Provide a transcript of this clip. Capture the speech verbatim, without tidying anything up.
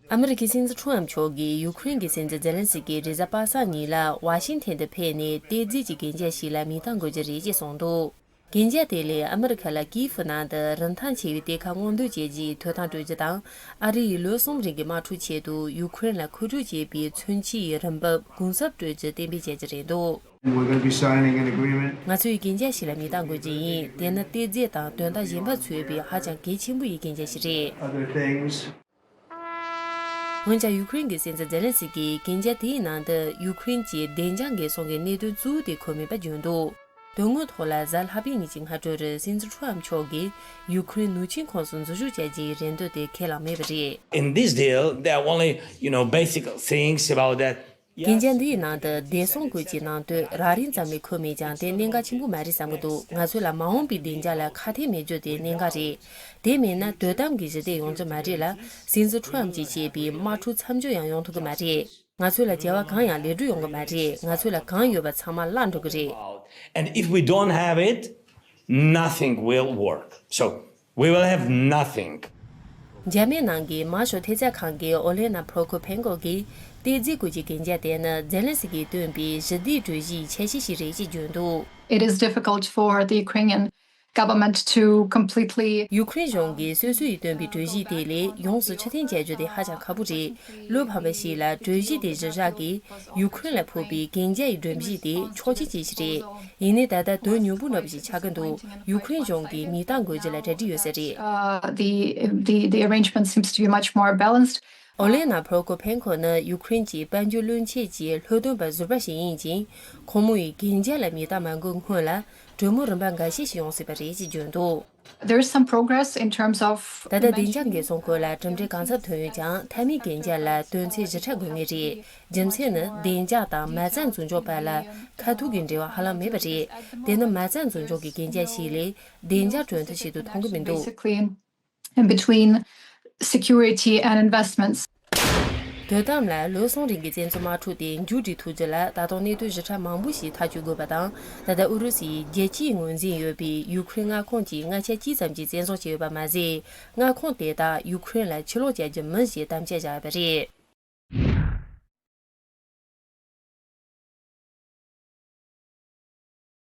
ཨ་མི་རི་ཀའི་སྲིད་འཛིན་ཁྲོམ་མཆོག་གིས་ཡུ་ཁུ་རེན་གྱི་སྲིད་འཛིན་ཛེ་ལན་སི་ཀི་རེས་གཟའ་པ་སངས་ཉིན་ལ་ཝ་ཤིང་ཐན་དུ་ཕེབས་ནས་གཏེར་རྫས་ཀྱི་གན་རྒྱ་ཞིག་ལ་མིང་རྟགས་འགོད་རྒྱུ་རེད་ཅེས་གསུངས་འདུག་གན་རྒྱ་དེ་ལས་ཨ་མི་རི་ཁ་ལ་ཀིའི་ཧྥུ་ནང་དུ་རིན་ཐང་ཆེ་བའི་གཏེར་ཁ་སྔོག་འདོན་བྱས་རྗེས་ཐོབ་ཐང་སྤྲོད་རྒྱུ་དང་། ཨ་རི་ཡིས་ལོ་གསུམ་རིང་གི་དམག་འཁྲུག་ཆེད་དུ་ཡུ་ཁུ་རེན་ལ་མཁོ་སྤྲོད་བྱས་པའི་མཚོན་ཆའི་རིན་འབབ་གུང་གསབ་སྤྲོད་རྒྱུ་གཏན་འབེབས་བྱས་རྒྱུ་རེད་འདུག We're going to be signing an agreement. ང་ཚོས་གན་རྒྱ་ཞིག་ལ་མིང་རྟགས་འགོད་རྒྱུ་ཡིན། དེ་ནི་གཏེར་རྫས་དང་དོན་དག་གཞན་པ་ཚུད་པའི་ཧ་ཅང་གལ་ཆེན་པོ་ཡི་གན་རྒྱ་ཞིག་རེད། Other things. འོན་ཀྱང་ཡུ་ཁུ་རེན་གྱི་སྲིད་འཛིན་ཛེ་ལན་སི་ཀིས་གན་རྒྱ་དེའི་ནང་དུ་ཡུ་ཁུ་རེན་གྱི་བདེ་འཇགས་འགན་སྲུང་གི་གནད་དོན་གཙོ་བོ་དེ་འཁོད་མེད་པ་བརྗོད་འདུག་དོན་དངོས་ཐོག་ལ་གཟའ་ལྷག་པའི་ཉིན་གྱི་སྔ་དྲོར་སྲིད་འཛིན་ཁྲོམ་མཆོག་གིས་ཡུ་ཁུ་རེན་ནུས་ཆེན་ཁོངས་སུ་འཛུལ་ཞུགས་བྱ་རྒྱུའི་རེ་འདུན་དེ་ཁས་བླངས་མེད་པ་རེད། In this deal, there are only, you know, basic things about that. གན་རྒྱ་འདིའི་ནང་དུ་བདེ་སྲུང་སྐོར་གྱི་ནང་དོན་རགས་རིམ་ཙམ་ལས་འཁོད་མེད་ཀྱང་དེ་གནད་འགག་ཆེན་པོ་མ་རེད་བསམ་གྱི་འདུག་ང་ཚོ་ལ་མ་འོངས་པའི་བདེ་འཇགས་ལ་ཁ་གཏད་མེད་རྒྱུ་དེ་གནད་འགག་རེད། དེ་མིན་ན་དོ་དམ་གྱི་ཞི་བདེ་ཡོང་རྒྱུ་མ་རེད་ལ། སྲིད་འཛིན་ཁྲོམ་གྱིས་བྱས་པའི་དམག་འཁྲུག་མཚམས་འཇོག་ཡང་ཡོང་ཐུབ་ཀྱི་མ་རེད། ང་ཚོ་ལ་བྱ་བ་གང་ཡང་ལེགས་འགྲུབ་ཡོང་གི་མ་རེད། ང་ཚོ་ལ་གང་ཡོད་པ་ཚང་མ་བརླག་འགྲོ་གི་རེད། And if we don't have it, nothing will work. So, we will have nothing. འཇར་མན་ནང་གི་དམར་ཤོག་ཐེབས་རྩ་ཁང་གི་ཨོ་ལེ་ན་པྲོ་ཁོ་ཕེན་ཀོ་གིས་གཏེར་རྫས་སྐོར་གྱི་གན་རྒྱ་དེ་ནི་ཛེ་ལན་སི་ཀིས་བཏོན་པའི་ཞི་བདེའི་གྲོས་གཞིའི་ཆ་ཤས་ཤིག་རེད་ཅེས་བརྗོད་འདུག It is difficult for the Ukrainian government to completely. ཡུ་ཁུ་རེན་གཞུང་གིས་སོ་སོ་ཡིས་བཏོན་པའི་གྲོས་གཞི་དེ་ལས་ཡོངས་སུ་ཕྱིར་འཐེན་བྱ་རྒྱུ་དེ་ཧ་ཅང་ཁག་པོ་རེད། བློ་ཕམ་པ་ཞིག་ལ་གྲོས་གཞི་དེ་གཞི་བཞག་གིས་ཡུ་ཁུ་རེན་ལ་ཕོག་པའི་གན་རྒྱ་ཡི་སྒྲོམ་གཞི་དེ་ཆོག་མཆན་ཅན་ཞིག་རེད། ཡིན་ནའི་ད་ལྟ་དོན་སྙོམས་པོ་འདྲ་པོ་ཞིག་ཆགས་ཀྱི་འདུག་ཡུ་ཁུ་རེན་གཞུང་གིས་མིང་རྟགས་འགོད་རྒྱུ་ལ་གྲ་སྒྲིག་ཡོད་ས་རེད། Uh, the, the, the arrangement seems to be much more balanced. ཨོ་ལེ་ན་པྲོ་ཁོ་ཕེན་ཁོ་ནི་ཡུ་ཁུ་རེན་གྱི་དཔལ་འབྱོར་བློན་ཆེན་གྱི་ལྷོ་སྟོན་པ་ཟུར་པ་ཞིག་ཡིན་ཅིང་། ཁོང་མོ་ཡིས་གན་རྒྱ་ལ་མིང་རྟགས་མ་འགོད་སྔོན་ལ་གྲོས་མོལ་རིམ་པ་འགའ་ཤས་ཤིག་ཡོང་སྲིད་པ་རེད་ཅེས་བརྗོད་འདུག There is some progress in terms of. ད་ལྟ་བདེ་འཇགས་འགན་སྲུང་སྐོར་ལ་གྲུབ་འབྲས་གང་འཚམ་ཐོན་ཡོད་ཀྱང་། མཐའ་མའི་གན་རྒྱ་ལ་དོན་ཚན་བཞི་ཕྲག་འགོར་ངེས་རེད། རྒྱུ་མཚན་ནི་བདེ་འཇགས་དང་མ་རྩ་འཛུགས་འཇོག་བར་ལ་ཁ་ཐུག་གི་འབྲེལ་བ་ཧ་ལམ་མེད་པ་རེད། དེ་ནི་མ་རྩ་འཛུགས་འཇོག་གི་གན་རྒྱ་ཞིག་ལས་བདེ་འཇགས་གྲོས་མཐུན་ཞིག་ཏུ་མཐོང་གི་མི་འདུག Basically, in between security and investments. དོ་དམ་ལ་ལོ་གསུམ་རིང་གི་བཙན་འཛུལ་དམག་འཁྲུག་དེ་མཇུག་སྒྲིལ་ཐུབ་རྒྱུ་ལ་ད་དུང་གནད་དོན་ཞིབ་ཕྲ་མང་པོ་ཞིག་ཐག་གཅོད་དགོས་པ་དང་། ད་ལྟ་ཨུ་རུ་སུ་ཡིས་རྒྱལ་སྤྱིའི་ངོས་འཛིན་ཡོད་པའི་ཡུ་ཁུ་རེན་མངའ་ཁོངས་ཀྱི་ལྔ་ཆ་གཅིག་ཙམ་གྱིས་བཙན་བཟུང་བྱས་ཡོད་པ་མ་ཟད། མངའ་ཁོངས་དེ་དག་ཡུ་ཁུ་རེན་ལ་ཕྱིར་སློག་བྱ་རྒྱུ་མིན་ཞེས་དམ་བཅའ་བཞག་ཡོད་པ་རེད།